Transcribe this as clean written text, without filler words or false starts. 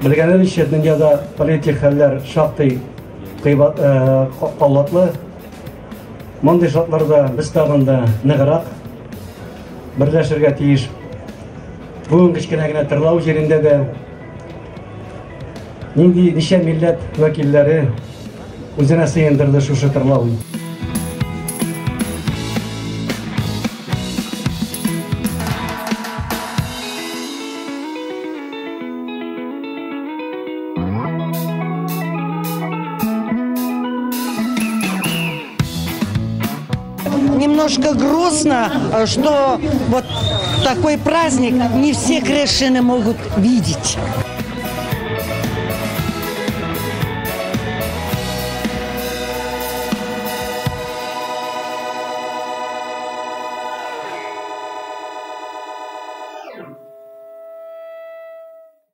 Белгәнебезчә, дөньяда политик хәлләр шактый катлаулы. Мондый шартларда без тагын да ныграк берләшергә тиеш. Бүген кечкенә генә Тырлау җирендә дә нинди ничә милләт вәкилләре үзенә сыендырды шушы Тырлау. Немножко грустно, что вот такой праздник не все кряшены могут видеть.